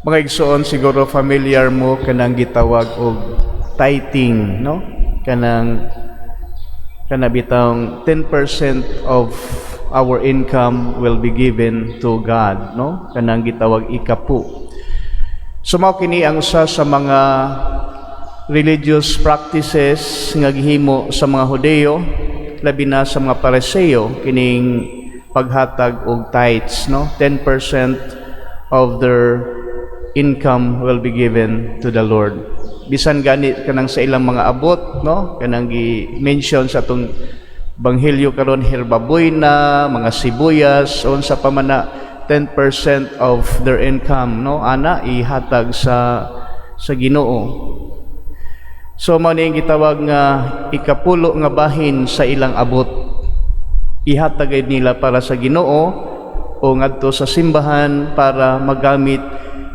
Mga igsoon, siguro familiar mo kanang gitawag og tithing, no? Kanang kana bitawng 10% of our income will be given to God, no? Kanang gitawag ikapu. So mao kini ang usa sa mga religious practices nga gihimo sa mga Hudeo, labi na sa mga Pariseo, kining paghatag og tithes, no? 10% of their income will be given to the Lord. Bisan gani kanang sa ilang mga abot, no? Kanang gi-mention sa atong Banghelyo karon, herbabuena, mga sibuyas, unsa pa man na, 10% of their income, no? Ana ihatag sa Ginoo. So mao ni ang gitawag nga ikapulo nga bahin sa ilang abot. Ihatag gayud nila para sa Ginoo o ngadto sa simbahan para magamit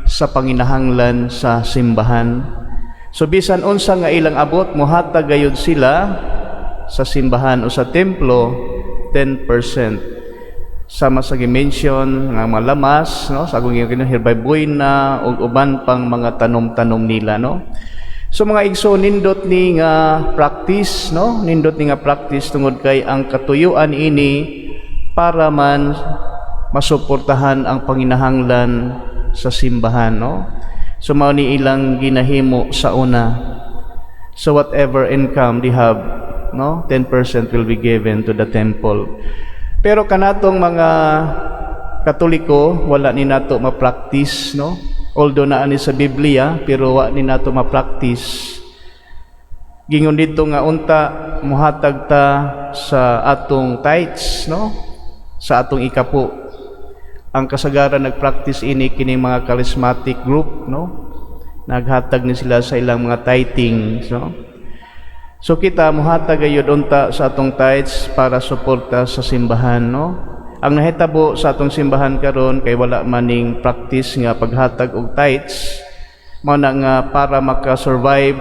sa panginahanglan sa simbahan. So bisan unsa nga ilang abot, mohatag gayud sila sa simbahan o sa templo 10%. Sama sa gi-mention nga mga lamas, no, sa akong giingon herbabuena ug uban pang mga tanom-tanom nila, no? So mga igsoon, nindot ni nga practice, no? Nindot ni nga practice tungod kay ang katuyuan ini para man masuportahan ang panginahanglan sa simbahan, no? So mao ni ilang ginahimo sa una. So whatever income they have, no, 10% will be given to the temple. Pero kanatong mga Katoliko, wala ni nato ma-practice, no? Although naa ni sa Biblia, pero wa ni nato ma-practice. Gingon dito nga unta muhatag ta sa atong tithes, no? Sa atong ikapu. Ang kasagaran nagpractice ini kini mga charismatic group, no? Naghatag ni sila sa ilang mga tithing, no? So kita muhatag gayud unta sa atong tithes para suporta sa simbahan, no? Ang nahitabo sa atong simbahan karon kay wala maning practice nga paghatag og tithes, mao na nga para maka-survive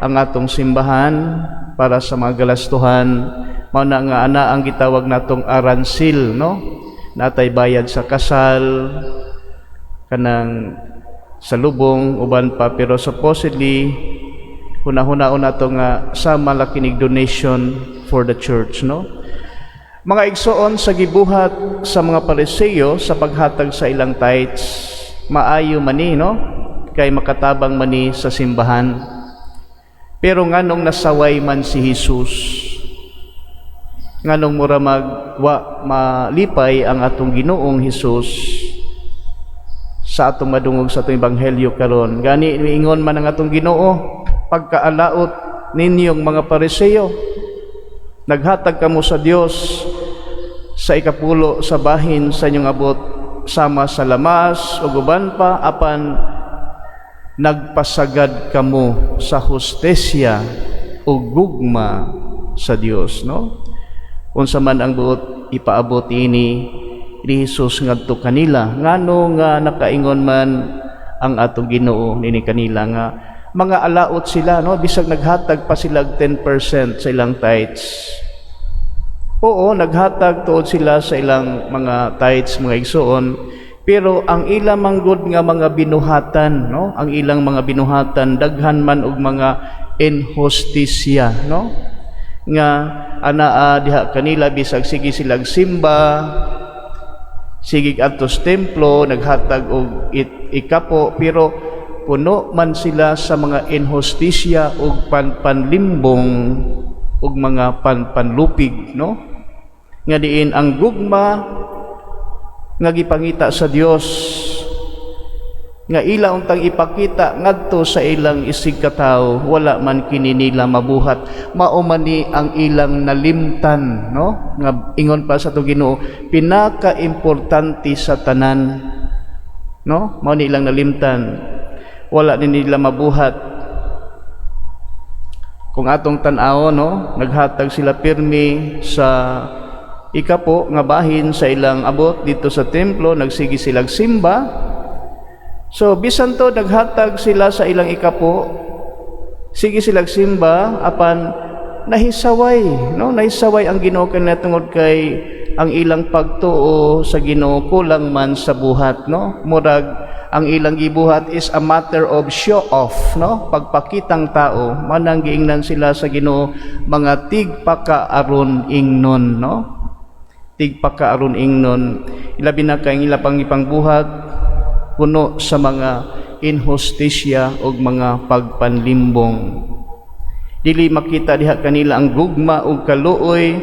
ang atong simbahan para sa mga galastuhan, mao na nga ana ang gitawag natong aransil, no? Natay bayad sa kasal, kanang sa lubong, uban pa, pero supposedly hunahuna nato nga sama la kinig donation for the church, no? Mga igsoon, sa gibuhat sa mga Pariseo sa paghatag sa ilang tithes, maayo mani, no? Kay makatabang mani sa simbahan. Pero nganong nasaway man si Jesus? Nganong mura magwa malipay ang atong Ginoong Hesus sa atong madungog sa atong ebanghelyo karon? Gani miingon man ang atong Ginoo, "Pagkaalaot ninyong mga Pariseo, naghatag kamo sa Dios sa ikapulo sa bahin sa inyong abot sama sa lamas ug uban pa, apan nagpasagad kamo sa hustisya ug gugma sa Dios," no? Unsa man ang buot ipaabot ini ni Jesus ngadto kanila? Ngano nga nakaingon man ang atong Ginoo nini kanila nga mga alaot sila, no, bisag naghatag pa sila og 10% sa ilang tithes? Oo, naghatag tuod sila sa ilang mga tithes, mga igsoon, pero ang ilang manggod nga mga binuhatan, no, ang ilang mga binuhatan daghan man og mga inhustisya, no, nga anaa diha kanila bisag sige silang simba, sige adto sa templo, naghatag og ikapo, pero puno man sila sa mga inhustisya ug panpanlimbong ug mga panpanlupig, no, nga diin ang gugma nga gipangita sa Dios nga ila untang ipakita ngadto sa ilang isig katawo, wala man kini nila mabuhat. Mao man ni ang ilang nalimtan, no, nga ingon pa sa atong Ginoo, pinaka-importante sa tanan, no? Mao ni ilang nalimtan, wala ni nila mabuhat. Kung atong tan-aw, no, naghatag sila pirmi sa ikapo nga bahin sa ilang abot dito sa templo, nagsige silang simba. So bisan to naghatag sila sa ilang ikapo, sige silang simba, apan nahisaway, no? Nahisaway ang Ginoo kanila tungod kay ang ilang pagtuo sa Ginoo kulang man sa buhat, no? Murag Ang ilang gibuhat is a matter of show off, no? Pagpakitang tao. Manang giingnan sila sa Ginoo, mga tigpakaaron ingnon, no? Tigpakaaron ingnon. Ilabi na kay ang ila pang ipangbuhat puno sa mga inhustisya ug mga pagpanlimbong. Dili makita diha kanila ang gugma ug kaluoy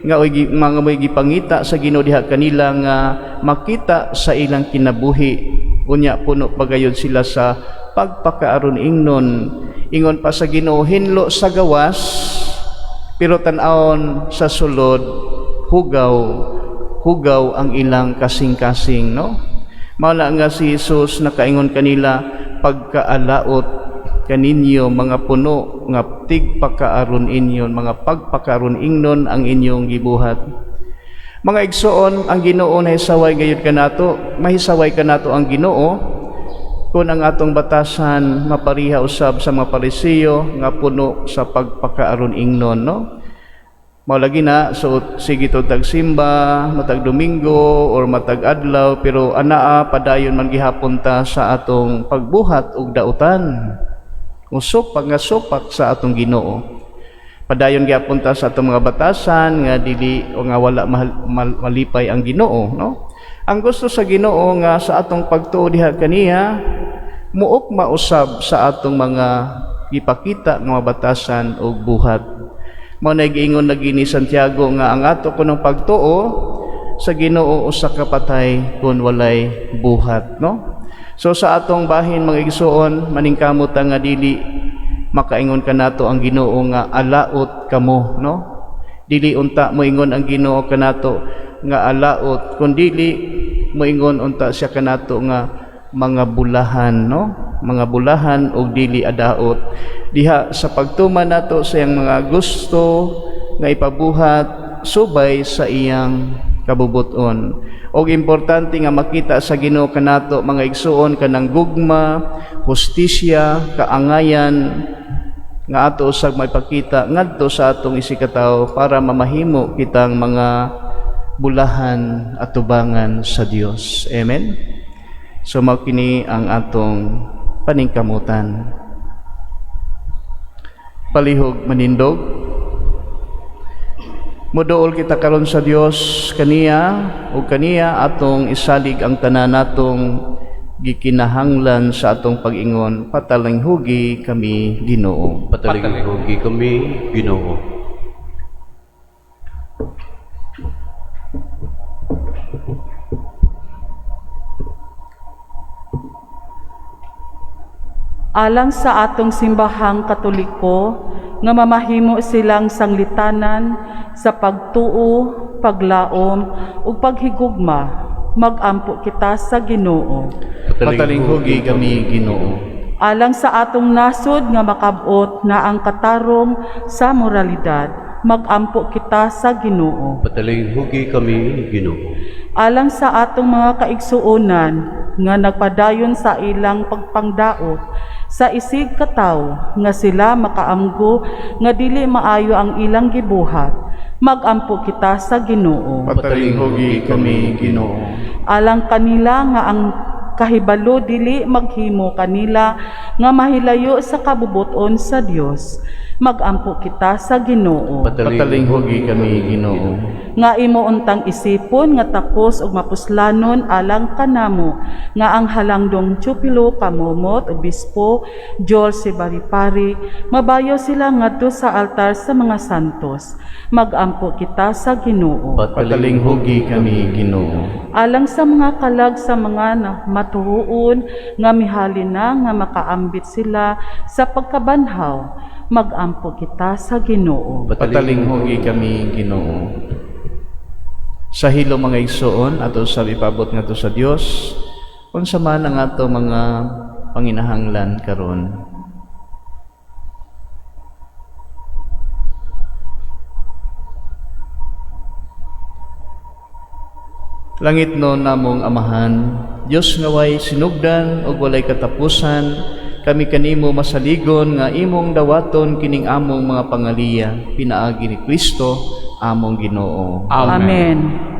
nga mga may gipangita sa Ginoo diha kanila nga makita sa ilang kinabuhi. Unya puno pagayod sila sa pagpakaaron ingnon. Ingon pa sa Ginoo, hinlo sa gawas, pero tan-awon sa sulod, hugaw, hugaw ang ilang kasing-kasing, no? Mao nga si Jesus nakaingon kanila, "Pagkaalaot kaninyo, mga puno nga tigpakaaron inyon, mga pagpakaaron ingnon ang inyong gibuhat." Mga igsoon, ang Ginoo nahisaway gayud kanato, mahisaway kanato ang Ginoo kung ang atong batasan mapariha usab sa mga Parisiyo nga puno sa pagpakaaron ingnon, no? Mao lagi na, so sige to tag simba, matag Domingo or matag adlaw, pero anaa padayon man gihapon ta sa atong pagbuhat og dautan. Usupak nga supak sa atong Ginoo. Padayon gihapon ta sa atong mga batasan nga dili o nga wala malipay ang Ginoo, no? Ang gusto sa Ginoo nga sa atong pagtuo diha kaniya muok mausab sa atong mga gipakita nga mga batasan og buhat. Mao na giingon lagi ni Santiago nga ang ato kunong pagtuo sa Ginoo usa ka patay kun walay buhat, no? So sa atong bahin, mga igsuon, maningkamot ta nga dili makaingon kanato ang Ginoo nga alaot kamo, no? Dili unta moingon ang Ginoo kanato nga alaot, kun dili moingon unta siya kanato nga mga bulahan, no? Mga bulahan og dili adaot diha sa pagtuman nato sa iyang mga gusto nga ipabuhat subay sa iyang kabubuton. Og importante nga makita sa Ginoo kanato, mga igsuon, kanang gugma, hustisya, kaangayan nga ato usag maipakita ngadto sa atong isigkatawo para mamahimo kitang mga bulahan atubangan sa Dios. Amen. So mao kini ang atong paningkamutan. Palihog manindog. Moduol kita karon sa Dios kaniya ug kaniya atong isalig ang tanan natong gikinahanglan sa atong pag-ingon, "Patalinghugi kami, Ginoo." Patalinghugi kami, Ginoo. Alang sa atong Simbahang Katoliko nga mamahimo silang sanglitanan sa pagtuo, paglaom ug paghigugma, magampo kita sa Ginoo. Patalinghugi kami, Ginoo. Alang sa atong nasod nga makabot na ang katarong sa moralidad, magampo kita sa Ginoo. Patalinghugi kami, Ginoo. Alang sa atong mga kaigsuonan nga nagpadayon sa ilang pagpangdaot sa isig katawo nga sila makaamgo nga dili maayo ang ilang gibuhat, magampo kita sa Ginoo. Patalinghugi kami, Ginoo. Alang kanila nga ang kahibalo dili maghimo kanila nga mahilayo sa kabubuton sa Dios, magampo kita sa Ginoo. Patalinghugi kami, Ginoo. Nga imo untang isipon nga takos ug mapuslanon alang kanamo nga ang halangdong Teofilo Camomot, Obispo, Joel Sibaripari, mabayo sila ngadto sa altar sa mga santos, magampo kita sa Ginoo. Patalinghugi kami, Ginoo. Alang sa mga kalag sa mga matuhuon nga mihalin na nga makaambit sila sa pagkabanhaw, magampo kita sa Ginoo. Patalinghugi kami, Ginoo. Sa hilo, mga igsoon, ato sa ipabot ngadto sa Dios unsa man ang ato mga panginahanglan karon. Langitnon namong Amahan, Dios nga way sinugdan ug walay katapusan, kami kanimo masaligon nga imong dawaton kining among mga pangaliya pinaagi ni Kristo among Ginoo. Amen.